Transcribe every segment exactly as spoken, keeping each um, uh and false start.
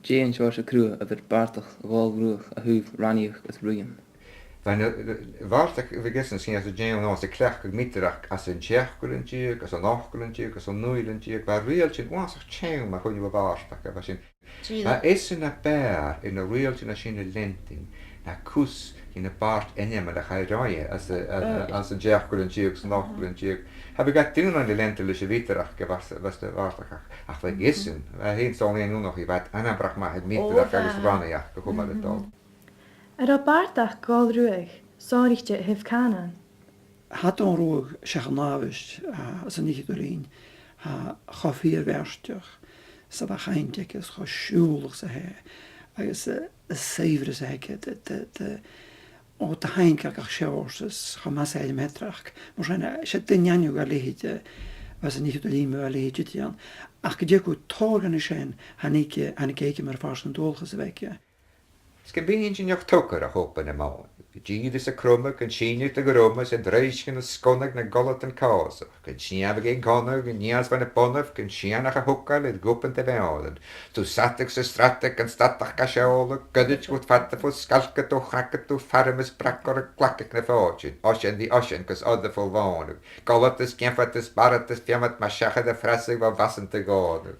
Dè an seòrsa cruth a bheir bàrdachd Dhòmhnaill Ruadh a thaobh rannaigheachd is ruitheam? Bha na, bha bàrdachd, bha esan sin às a' dèanamh, no às a' cleachdadh meadrachd às an t-seachdamh linn deug, às an ochdamh linn deug, às an naoidheamh linn deug, bha riaghailtean uabhasach teann mar chuimhne bha bàrdachd, bha sin. Bha esan na b' fheàrr air na riaghailtean sin a leantainn na cus de na bàird ainmeil a chaidh roimhe às a', a, a, às an t-seachdamh linn deug, san ochdamh linn deug. Cha bhiodh iad daonnan a' leantainn leis a' mheadrachd a bha sa, bha sa bhàrdachd, ach, ach bha esan, bha e fhèin 's Eòghann Iain Dhonnchaidh, bha iad ana-breith math air meadrachd agus rannaigheachd a chumail a' dol. An robh bàrdachd Dhòmhnaill Ruadh sònraichte a thaobh cànain? Tha Dòmhnall Ruadh seach an àbhaist, ah, san fhicheadamh linn, tha, cho fìor bheartach 's a bha a' chainnt aige, is cho siùbhlach 's a tha e, agus, eh, an saidhbhreas a th' aige, de, de, de, o, de thaingeil gach seòrsa, is cho math 's a tha e air meadrachd. Mar sin, eh, 's e duine annasach a leithid, eh, bha san fhicheadamh linn mu a leithid idir ann. Ach gu dearbh, tòrr dhen a sin, thàinig, eh, thàinig e thuige mar phàirt den dualchas a bh' aige. 'S gum bithinn-sa neach-togradh a' chopaidh nam mòine. Dìreadh 's a' cromadh, gun sìneadh do ghroma, 's an truinnsear a' sgonadh nan gobhladan còsach, gun snìomhadh aon connadh, gun nigheadh bhon a' bhonnaibh, gun sìneadh a thogail air ghubain de mheòran. Tu sadadh 's a' sradadh, gun stadadh ga seòladh, goirid dhut fada fo sgailcean, tu chreagadh, tu faram is bragair, a' glacadh na fòitean, oisean ri oisean gus oirbh fo mhònadh, gobhlad is geanbhad is barrad is feannad, ma seachad a' frasadh bho mhasan do dhòmhnadh.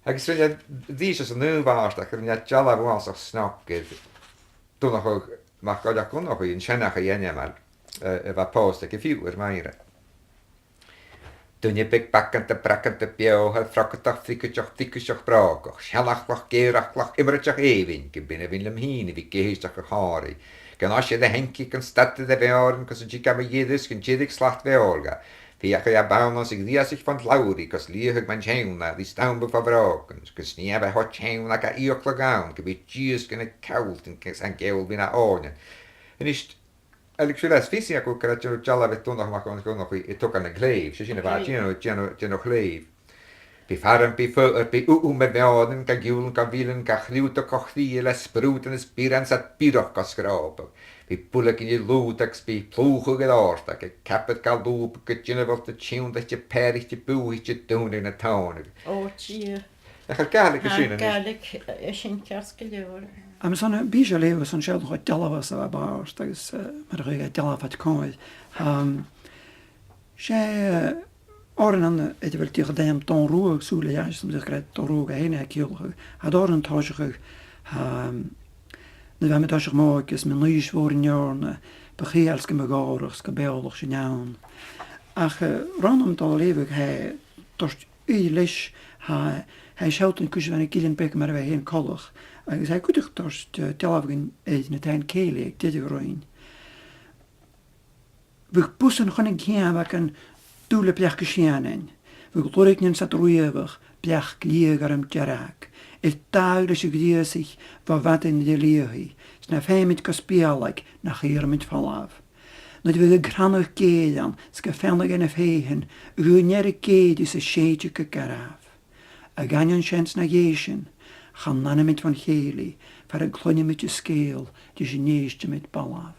Agus rinne, dh'inns e san aon bhàrdachd, rinne e dealbh uabhasach snog air Donnchadh MacGoill Dhonnchaidh, an seanchaidh ainmeil, eh, a bha pòsta aige fiù 's air m' aire. Duine beag baganta, braganta, beòthail, frogadach, frigideach, figiseach, brògach, sealachlach, gèarachlach, iomraideach èibhinn, gum b' e na bhith leam fhìn a bhith ag èisteachd ri chòmhradh. Gun oiseadh a theangaidh, gun stadadh a mheòrain, gus an tig e mu dheireadh, gun deireadh slat mhòr dha. Feuchaidh e a bhann anns a' ghrìosaiche fon t-slabhraidh, gus liathadh mun teann e, ri stampadh fo bhrògan, gus snìomh e cho teann a ghabh fhiaclan ann, gum biodh dìosgan a' call san, san ceòl bhon a' òine. A-nis, a bheil sibh a' faireachdainn gu bheil dealbh air Donnchadh MacGoill Dhonnchaidh a' togail nan cliabh, 's e sin a bha e a' dèanamh, dèanamh, dèanamh cliabh. Bidh faram, bidh foghar, bidh ugh-ugh mu mheòrain, ga ghiùlan, ga mhillean, ga chliùdadh cho chridheil le sprùidean is bioran 's iad biorach ga sgròbadh. Bidh builgean a' lùghdadh 's bidh plùchadh air òrdugh, a' cabad ga lùbadh, gu dìomhail de tionndaichte, pàraichte, bùthaichte, dùnadh nan tòmhnadh. Ò, Dia. Nach eil Gàidhlig an sin a-nis? Gàidhlig, eh, sin ceart gu leòr. Agus an uair a bha sibh a' leughadh, 's ann a' sealltainn dealbh às a' bhàrd, agus, eh, mar a chanas iad, dealbh fad còmhnaidh. Ehm, 'S e, eh, òran ann, eh, eadar a bheil dìreach an t-ainm Dòmhnall Ruadh sùil air ais, 's ann dìreach gur e Dòmhnall Ruadh fhèin a tha e a' ciallachadh. Tha òran an toiseachaidh, ehm, nuair a bha mi toiseach m' òige is mi an aois mhòr an eòrna, bu chaomh leam 's gum bu gòrach 's gum b' eòlach sinn ann. Ach, eh, ron a tha mi a' dol a leughadh, tha e a' toirt ùidh leis, tha, tha e a' sealltainn cùisean a bha na gillean beaga mar a bha e fhèin coltach, agus tha e cuideachd a' toirt, eh, dealbhan air na taighean cèilidh aig deireadh an rinn. Bhiodh busan chun an ceann aca dùil air breac a' seanain. Bhiodh lorganan 's iad riabhach, breac liath-ghorm dearg, air dàil leis a' ghrìosaich bho mhadainn ri liathaidh, 's na feumaid gus bealach nach iarramaid falbh. Nuair a bhiodh an cranach geur ann, 's gum fanadh e na fèithean, a dh'fhuineadh ag èirigh 's a' sèideadh gu garbh. A dh'aindeoin sin 's na dhèisean, chan anamaid bhon chèilidh, far an cluinneamaid an sgeul ris an èisteamaid balbh.